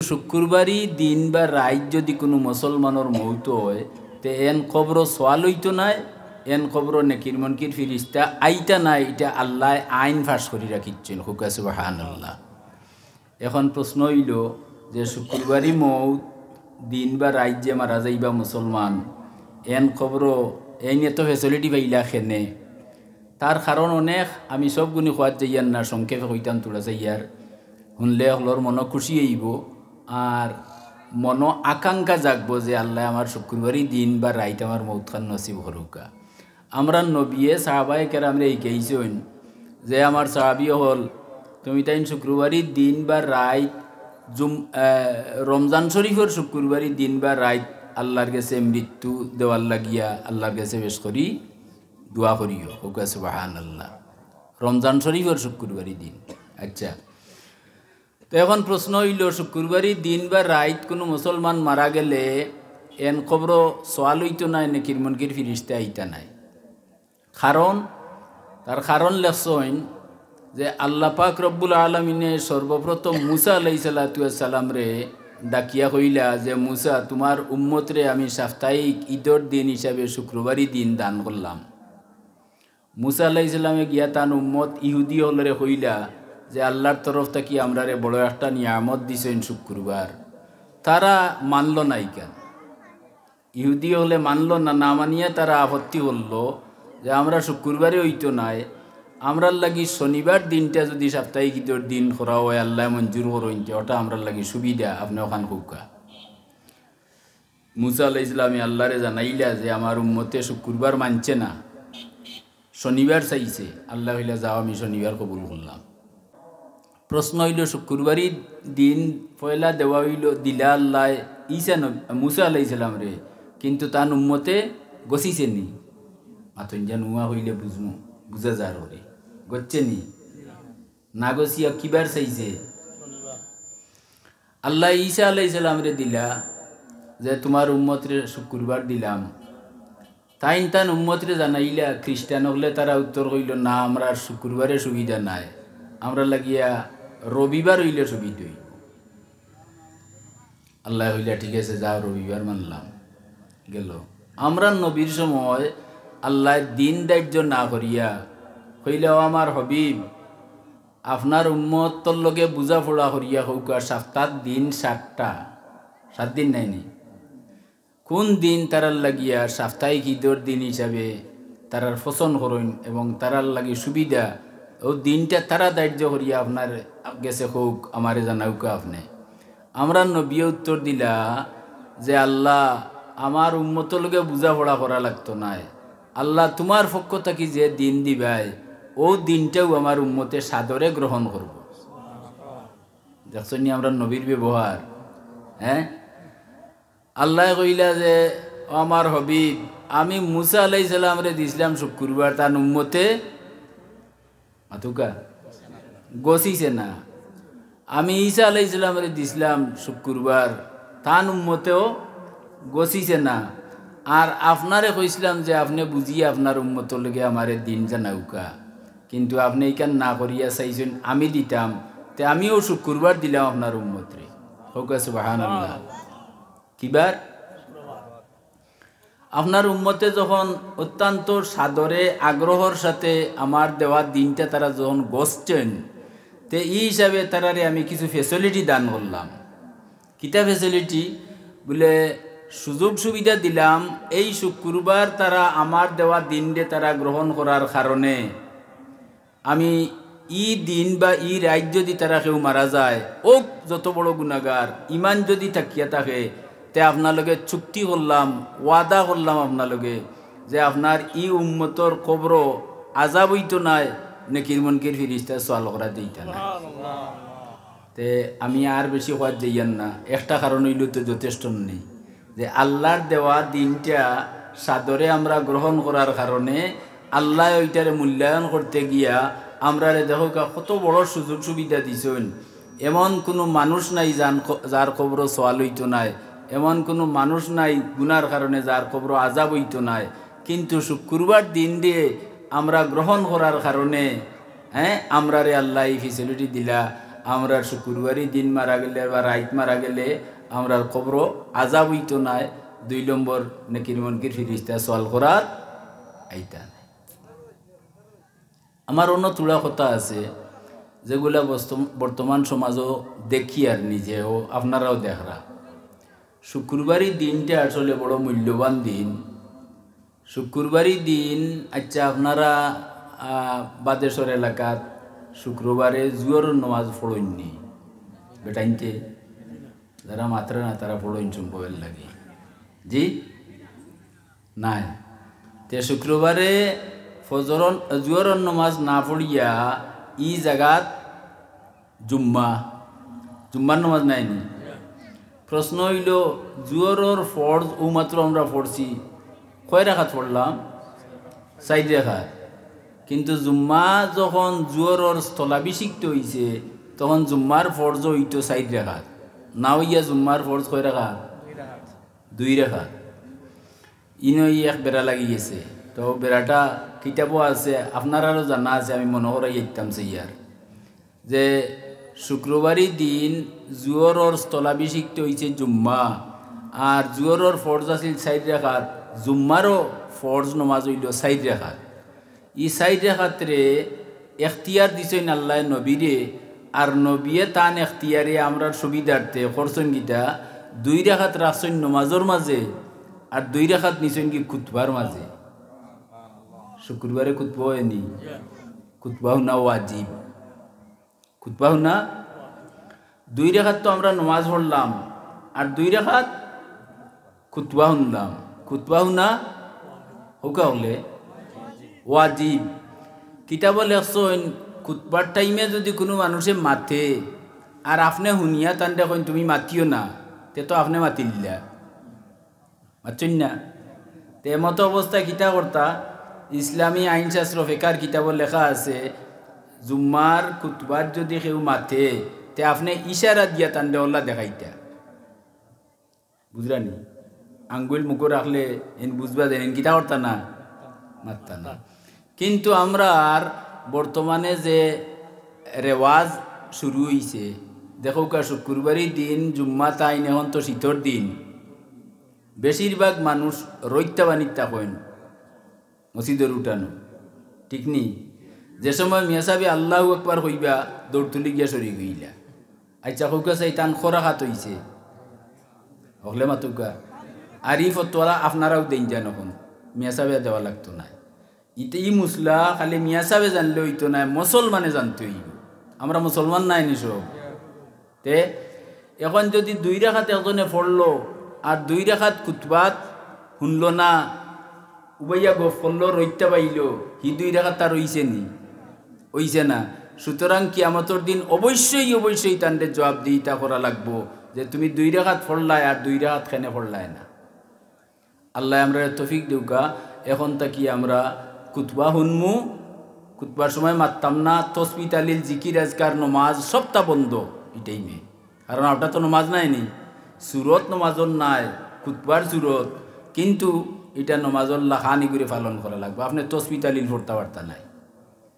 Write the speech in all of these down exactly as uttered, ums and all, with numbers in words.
শুক্রবারই দিন বা রাইত যুদি কুনু মুসলমানর মউত অয়, তে এন কবরো সওয়াল অইতো নায়, এন কবরো নেকির মুনকির ফিরিস্তা আইতা নায়, ইটা আল্লায় আইন পাশ করি রাখিছইন। কউক্কা সুবহানাল্লাহ। এখন প্রশ্ন অইলো যে শুক্রবারই মউত, দিন বা রাইত যে মারা যাইবা মুসলমান, এন কবরো এইন এত facility পাইলা কেনে? তার কারণ অনেক, আমি সবগুনি কওয়াত যাইয়ার না, সংক্ষেপে কইতাম থুড়া চাইয়ার, হুনলে অকলর মনো খুশি অইবো, আর মনো আকাঙ্ক্ষা জাগবো যে আল্লায় আমার শুক্রবারই দিন বা রাইত আমার মউতখান নসিব করউক্কা। আমরার নবিয়ে সাহাবায়ে কেরামরে হিকাইছইন যে, আমার সাহাবি অকল, তুমি তাইন শুক্রবারই দিন বা রাইত, জুম-, আহ, রমজান শরীফর শুক্রবারই দিন বা রাইত আল্লার গেছে মৃত্যু দেওয়ার লাগিয়া আল্লার গেছে পেশ করি দোয়া করিও। কউক্কা সুবহানাল্লাহ। রমজান শরীফর শুক্রবারই দিন। আচ্ছা, তো এখন প্রশ্ন অইলো, শুক্রবারই দিন বা রাইত কুনু মুসলমান মারা গেলে এন কবরো সওয়াল অইতো নায়, নেকির মুনকির ফিরিস্তা আইতা নায়। কারণ, তার কারণ লেখছইন যে আল্লাহ পাক রব্বুল আলামিনে সর্বপ্রথম মুসা আলাইহিস সালাতু ওয়াস সালামরে ডাকিয়া কইলা যে, মুসা, তুমার উম্মতরে আমি সাপ্তাহিক ইদর দিন হিসাবে শুক্রবারই দিন দান করলাম। মুসা আলাইহিস সালামে গিয়া তান উম্মত ইহুদি অকলরে কইলা যে, আল্লার তরফ থাকি আমরারে বড় একটা নিয়ামত দিছইন শুক্রবার। তারা মানলো না ইখান। ইহুদি অকলে মানলো না, না মানিয়া তারা আপত্তি করলো যে, আমরা শুক্রবারে অইতো নায়, আমরার লাগি শনিবার দিনটা যুদি সাপ্তাহিক ইদর দিন করা অয়, আল্লায় মঞ্জুর করইন, তে ওটা আমরার লাগি সুবিধা, আপনে অখান কউক্কা। মুসা আলাইহিস সালামে আল্লারে জানাইলা যে, আমার উম্মতে শুক্রবার মানছে না, শনিবার চাইছে। আল্লায় কইলা, যাও, আমি শনিবার কবুল করলাম। প্রশ্ন অইলো, শুক্রবারই দিন পয়লা দেওয়া অইলো, দিলা আল্লায় ঈসা নবী, মুসা আলাইহিস সালামরে, কিন্তু তান উম্মতে গছিছে নি? মাতইন যেন, উয়া কইলে বুঝমু, বুঝা যার করি। গছছে নি? না গছিয়া কিবার চাইছে? আল্লায় ঈসা আলাইহিস সালামরে দিলা যে, তুমার উম্মতরে শুক্রবার দিলাম। তাইন তান উম্মতরে জানাইলা, খ্রিস্টান অকলে তারা উত্তর কইলো, না, আমরার শুক্রবারে সুবিধা নাই, আমরার লাগিয়া রবিবার অইলে সুবিধা অইবো। আল্লায় কইলা, ঠিক আছে, যাও, রবিবার মানলাম। গেল। আমরার নবীর সময় আল্লায় দিন ধার্য না করিয়া কইলা, ও আমার হাবিব, আপনার উম্মতর লগে বুঝাপড়া করিয়া কউক্কা, সাপ্তার দিন সাতটা, সাত দিন নায়নি? কুন দিন তারার লাগিয়া সাপ্তাহিক ইদর দিন হিসাবে তারার পছন্দ করইন এবং তারার লাগি সুবিধা, অউ দিনটা তারা ধার্য করিয়া আপনার গেছে কউক, আমারে জানাউক্কা আপনে। আমরার নবীয়ে উত্তর দিলা যে, আল্লাহ, আমার উম্মতর লগে বুঝাপড়া করা লাগতো নায়। আল্লাহ, তুমার পক্ষ থাকি যে দিন দিবায়, অউ দিনটাউ আমার উম্মতে সাদরে গ্রহণ করবো। দেখছইন নি আমরার নবীর ব্যবহার? হ্যাঁ, আল্লায় কইলা যে, ও আমার হাবিব, আমি মুসা আলাইহিস সালামরে দিছলাম শুক্রবার, তান উম্মতে, মাতউক্কা, গছিছে না। আমি ঈসা আলাইহিস সালামরে দিছলাম শুক্রবার, তান উম্মতেও গছিছে না। আর আপনারে কইছলাম যে আপনে বুঝিয়া আপনার উম্মতর লগে আমারে দিন জানাউক্কা, কিন্তু আপনে ইখান না করিয়া চাইছইন আমি দিতাম, তে আমিও শুক্রবার দিলাম আপনার উম্মতরে। কউক্কা সুবহানাল্লাহ। কিবার? আপনার উম্মতে যখন অত্যন্ত সাদরে আগ্রহর সাথে আমার দেওয়া দিনটা তারা যখন গছছইন, তে ই হিসাবে তারারে আমি কিছু facility দান করলাম। কিতা facility? বুলে, সুযোগ সুবিধা দিলাম, এই শুক্রবার তারা আমার দেওয়া দিনরে তারা গ্রহণ করার কারণে আমি ই দিন বা ই রাইত যুদি তারা কেউ মারা যায়, অউক যত বড় গুনাগার, ইমান যুদি থাকিয়া থাকে, তে আপনার লগে চুক্তি করলাম, ওয়াদা করলাম আপনার লগে, যে আপনার ই উম্মতর কবরো আজাব অইতো নায়, নেকির মুনকির ফিরিস্তায় সওয়াল করা দিতা নায়। তে আমি আর বেশি কওয়াত যাইয়ার না, একটা কারণ অইলো তো যথেষ্ট নি, যে আল্লার দেওয়া দিনটা সাদরে আমরা গ্রহণ করার কারণে আল্লায় ওইটারে মূল্যায়ন করতে গিয়া আমরারে দেখউক্কা কত বড় সুযোগ সুবিধা দিছইন। এমন কুনু মানুষ নাই যান ক-, যার কবরো সওয়াল অইতো নায়, এমন কুনু মানুষ নাই গুনার কারণে যার কবরো আজাব অইতো নায়, কিন্তু শুক্রবার দিনরে আমরা গ্রহণ করার কারণে, হ্যাঁ, আমরারে আল্লায় ই facility দিলা, আমরার শুক্রবারই দিন মারা গেলে বা রাইত মারা গেলে আমরার কবরো আজাব অইতো নায়, দুই নম্বর নেকির মুনকির ফিরিস্তা সওয়াল করাত আইতা নায়। আমার অন্য থুড়া কথা আছে, যেগুলা বস্তু-, বর্তমান সমাজও দেখি আর নিজেও, আপনারাও দেখরা। শুক্রবারই দিনটা আসলে বড় মূল্যবান দিন। শুক্রবারই দিন, আচ্ছা, আপনারা, আহ, বাদেশ্বর এলাকাত শুক্রবারে জুহরর নমাজ পড়ইননি? বেটাইনতে যারা মাতরা না, তারা পড়ইন সম্ভবের লাগি। জি? নাই। তে শুক্রবারে ফজরর, জুহরর নমাজ না পড়িয়া ই জাগাত জুম্মা, জুম্মার নমাজ নাইনি? প্রশ্ন অইলো, জুহরর ফরজ অউ মাত্র আমরা পড়ছি, কয় রাকাত পড়লাম? চাইর রাকাত। কিন্তু জুম্মা যখন জুহরর স্থলাভিষিক্ত অইছে, তখন জুম্মার ফরজ অইতো চাইর রাকাত, না অইয়া জুম্মার ফরজ কয় রাকাত? দুই রাকাত। ইনো ই এক বেড়া লাগি গেছে। তো বেড়াটা কিতাবও আছে, আপনারারও জানা আছে, আমি মনো করাই দিতাম চাইয়ার যে শুক্রবারই দিন জুহরর স্থলাভিষিক্ত অইছে জুম্মা, আর জুহরর ফরজ আছিল চাইর রাকাত, জুম্মারও ফরজ নমাজ অইলো চাইর রাকাত। ই চাইর রাকাতরে এখতিয়ার দিছইন আল্লায় নবীরে, আর নবিয়ে তান এখতিয়ারে আমরার সুবিধার্থে করছইন কিতা, দুই রাকাত রাখছইন নমাজর মাঝে, আর দুই রাকাত নিছইন কি খুতবার মাঝে। শুক্রবারে খুতবা অয়নি? খুতবা হুনা ওয়াজিব। খুতবা হুনা, দুই রাকাত তো আমরা নমাজ পড়লাম, আর দুই রাকাত খুতবা হুনলাম। খুতবা হুনা হউকা অইলে ওয়াজিব। কিতাবো লেখছইন, খুতবার টাইমে যুদি কুনু মানুষে মাতে, আর আপনে হুনিয়া তানরে কইন, "তুমি মাতিও না", তে তো আপনে মাতিলিলা। মাতছইন না? তে এমতো অবস্থায় কিতা করতা? ইসলামী আইনশাস্ত্র ফেকার কিতাবো লেখা আছে, জুম্মার খুতবাত যুদি কেউ মাতে, তে আপনে ইশারা দিয়া তানরে অলা দেখাইতা। বুঝরানি? আঙ্গুল মুখো রাখলে এন বুঝবা যে এন কিতা করতা না? মাততা না। কিন্তু আমরার বর্তমানে যে রেওয়াজ শুরু অইছে, দেখউক্কা শুক্রবারই দিন, জুম্মা তাইন, এখন তো শীতর দিন, বেশিরভাগ মানুষ রইত্তা বানিত থাকইন মসজিদর উঠানো, ঠিক নি? যে সময় মিয়া সাবে আল্লাহু আকবার কইবা, দৌড় তুলি গিয়া শরিক অইলা। আইচ্ছা, কউক্কা চাই, তান কয় রাকাত অইছে? হকলে মাতউক্কা। আর ই ফতোয়া আপনারাও দেইন যান অখন, মিয়া সাবে দেওয়া লাগতো নায়। ইতে ই মুসলা খালি মিয়া সাবে জানলে অইতো নায়, মুসলমানে জানতে অইবো। আমরা মুসলমান নায়নি সব? তে এখন যুদি দুই রাকাত একজনে পড়লো আর দুই রাকাত খুতবাত হুনলো না, উবাইয়া গফ করলো, রইত্তা পাইলো, হি দুই রাকাত তার অইছে নি? অইছে না। সুতরাং কিয়ামতর দিন অবশ্যই, অবশ্যই তানরে জবাবদিহিতা করা লাগবো যে তুমি দুই রাকাত পড়লায় আর দুই রাকাত কেনে পড়লায় না। আল্লায় আমরারে তৌফিক দেউক্কা, এখন থাকি আমরা খুতবা হুনমু, খুতবার সময় মাততাম না, তসবি তালিল, জিকির আজকার, নমাজ সবতা বন্ধ ই টাইমে। কারণ অউটা তো নমাজ নায়নি, সুরত নমাজর নায়, খুতবার সুরত, কিন্তু ইটা নমাজর লাখান ইগুরে পালন করা লাগবো। আপনে তসবি তালিল পড়তা পারতা নায়,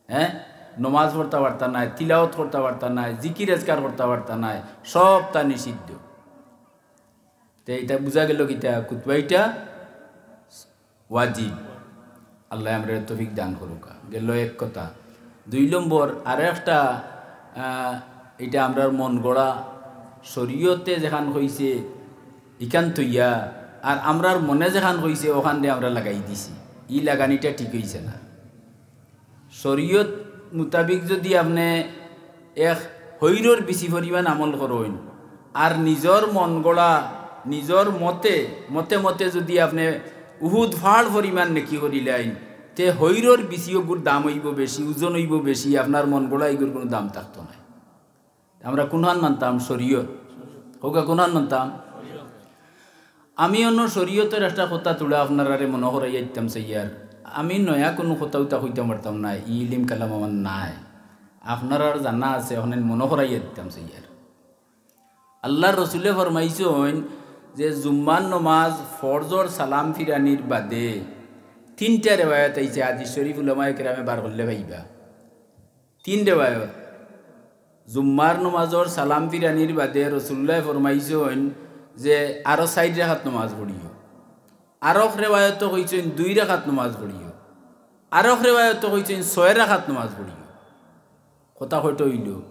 হ্যাঁ, নমাজ পড়তা পারতা নায়, তিলাওত করতা পারতা নায়, জিকির আজকার করতা পারতা নায়, সবতা নিষিদ্ধ। তে ইটা বুঝা গেল কিতা? খুতবা ইটা ওয়াজিব। আল্লায় আমরারে তৌফিক দান করুক্কা। গেল এক কথা। দুই নম্বর, আরো একটা, আহ, ইটা আমরার মন গড়া, শরীয়তে যেখান কইছে ইখান থইয়া, আর আমরার মনে যেখান কইছে অখানরে আমরা লাগাই দিছি। ই লাগানিটা ঠিক অইছে না। শরীয়ত মোতাবিক যুদি আপনে এক হৈরর বিচি পরিমাণ আমল করইন, আর নিজর মন গড়া, নিজর মতে, মতে মতে যুদি আপনে উহুদ পাহাড় পরিমাণ নেকি করিলাইন, তে হৈরর বিচি অগুর দাম অইবো বেশি, ওজন অইবো বেশি, আপনার মন গড়া ইগুর কুনু দাম থাকতো নায়। আমরা কুনহান মানতাম? শরীয়ত। কউক্কা কুনহান মানতাম? আমি অনো শরীয়তর একটা কথা থুড়া আপনারারে মনো করাইয়া দিতাম চাইয়ার। আমি নয়া কুনু কথা উতা কইতাম পারতাম নায়, ই ইলিম কালাম আমার নায়। আপনারার জানা আছে, অখন মনো করাইয়া দিতাম চাইয়ার। আল্লার রসুলে ফরমাইছইন যে জুম্মার নমাজ ফরজর সালাম ফিরানির বাদে তিনটা রেওয়ায়ত আইছে, হাদিস শরীফ উলামায়ে কেরামে বার করলে পাইবা। তিন রেওয়ায়ত। জুম্মার নমাজর সালাম ফিরানির বাদে রসুলুল্লায় ফরমাইছইন যে আরো চাইর রাকাত নমাজ পড়িও। আরক রেওয়ায়তো কইছইন দুই রাকাত নমাজ পড়িও। আরক রেওয়ায়তো কইছইন ছয় রাকাত নমাজ পড়িও। কথা কয়টা অইলো?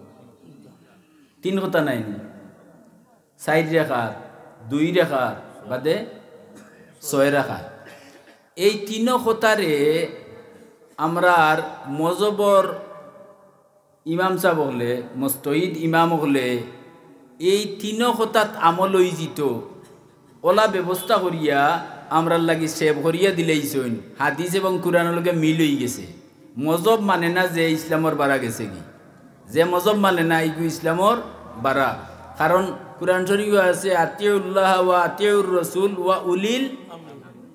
তিন কথা নায়নি? চাইর রাকাত, দুই রাকাত, বাদে ছয় রাকাত। এই তিনো কথারে আমরার মজহবর ইমাম সাব অকলে, মুজতাহিদ ইমাম অকলে এই তিনো কথাত আমল অইযিতো, অলা ব্যবস্থা করিয়া আমরার লাগি সেভ করিয়া দিলাইছইন। হাদিস এবং কুরআনর লগে মিল অইগেছে। মজহব মানে না যে ইসলামর বারা গেছেগি, যে মজহব মানে না ইগু ইসলামর বারা। কারণ কুরআন শরীফো আছে, "আতিউল্লাহ ওয়া আতিউর রাসূল ওয়া উলিল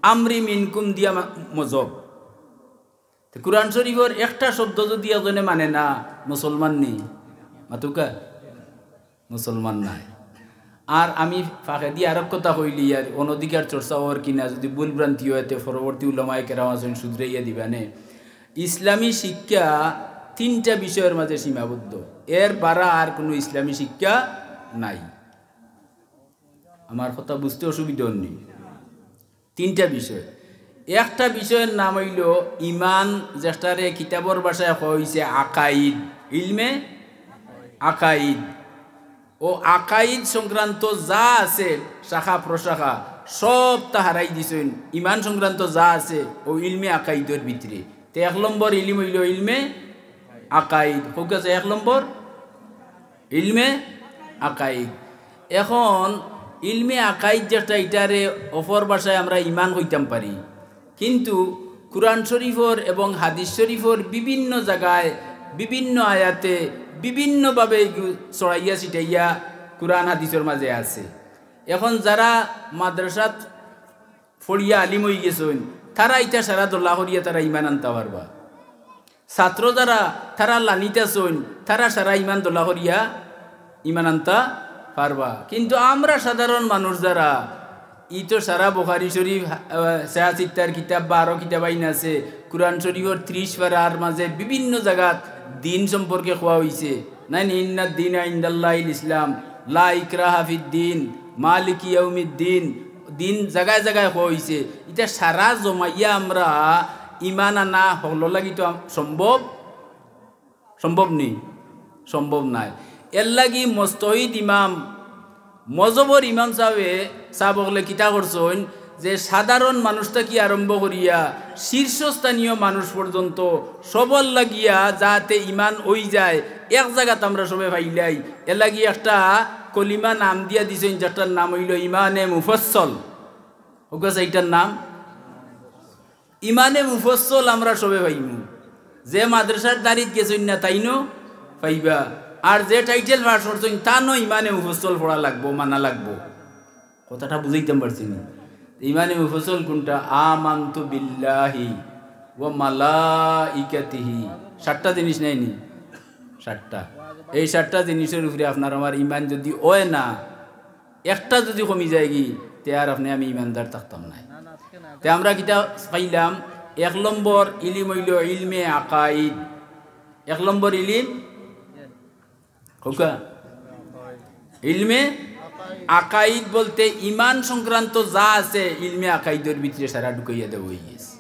আমরি মিনকুম" দিয়া মা-, মজহব। তে কুরআন শরীফর একটা শব্দ যুদি একজনে মানে না, মুসলমান নি? মাতুক্কা? মুসলমান নায়। আর আমি ফাঁকেদি আরক কথা কইলি, আর অনধিকার চর্চা অওয়ার কিনা, যুদি ভুল ভ্রান্তি অয়, তে পরবর্তী উলামায়ে কেরাম আছইন, শুধরাইয়া দিবানে। ইসলামী শিক্ষা তিনটা বিষয়র মাঝে সীমাবদ্ধ, এর বারা আর কুনু ইসলামী শিক্ষা নাই। আমার কথা বুঝতে অসুবিধা অয়নি? তিনটা বিষয়। একটা বিষয়র নাম অইলো ইমান, যেটারে কিতাবর ভাষায় কওয়া অইছে আকাইদ, ইলমে আকাইদ। অউ আকাইদ সংক্রান্ত যা আছে, শাখা প্রশাখা, সবতা হারাই দিছইন। ইমান সংক্রান্ত যা আছে, অউ ইলমে আকাইদর ভিতরে। তে এক নম্বর ইলিম অইলো ইলমে আকাইদ। কউক্কা চাই, এক নম্বর ইলমে আকাইদ। এখন ইলমে আকাইদ যেটা, ইটারে অপর ভাষায় আমরা ইমান কইতাম পারি, কিন্তু কুরআন শরীফর এবং হাদিস শরীফর বিভিন্ন জাগায়, বিভিন্ন আয়াতে, বিভিন্নভাবে ইগু ছড়াইয়া ছিটাইয়া কুরআন হাদিসর মাঝে আছে। এখন যারা মাদ্রাসাত পড়িয়া আলিম অইগেছইন, তারা ইটা সারা দলা করিয়া তারা ইমান আনতা পারবা। ছাত্র যারা, তারা লানিত আছইন, তারা সারা ইমান দলা করিয়া ইমান আনতা পারবা। কিন্তু আমরা সাধারণ মানুষ যারা, ই তো সারা বুখারী শরীফ, আহ, ছায়া সিত্তার কিতাব, বারো কিতাব আইন আছে, কুরআন শরীফর ত্রিশ পারার মাঝে বিভিন্ন জাগাত দিন সম্পর্কে কওয়া অইছে। নায়নি, "ইন্নাদ দীনা ইনদাল্লাহিল ইসলাম, লা ইকরাহা ফিদ দীন, মালিকি ইয়াউমিদ দীন", দিন জাগায় জাগায় কওয়া অইছে। ইটা সারা জমাইয়া আমরা ইমান আনা হকলর লাগি তো আম-, সম্ভব? সম্ভব নি? সম্ভব নায়। এরলাগি মুজতাহিদ ইমাম, মজহবর ইমাম সাবে, সাব অকলে কিতা করছইন যে সাধারণ মানুষ থাকি আরম্ভ করিয়া শীর্ষস্থানীয় মানুষ পর্যন্ত সবর লাগিয়া যাতে ইমান অইযায়, এক জাগাত আমরা সবে পাইলাই। এরলাগি একটা কলিমা নাম দিয়া দিছইন, যেটার নাম অইলো ইমানে মুফাসসল। কউক্কা চাই ইটার নাম? ইমানে মুফাসসল আমরা সবে পাইমু। যে মাদ্রাসার দাড়িত গেছইন না, তাইনও পাইবা। আর যে টাইটেল পাস করছইন, তানও ইমানে মুফাসসল পড়া লাগবো, মানা লাগবো। কথাটা বুঝাইতাম পারছি নি? ইমানে মুফাসসল কুনটা? আমানতু বিল্লাহি ওয়া মালাইকাতিহি। সাতটা জিনিস নায়নি? সাতটা। এই সাতটা জিনিসর উপরে আপনার আমার ইমান যুদি অয় না, একটা যুদি কমি যায়গি, তে আর আপনে আমি ইমানদার থাকতাম নায়। তে আমরা কিতা পাইলাম? এক নম্বর ইলিম অইলো ইলমে আকাইদ। এক নম্বর ইলিম, কউক্কা, ইলমে আকাইদ বলতে ইমান সংক্রান্ত যা আছে, ইলমে আকাইদর ভিতরে সারা ঢুকাইয়া দেওয়া অইগেছে।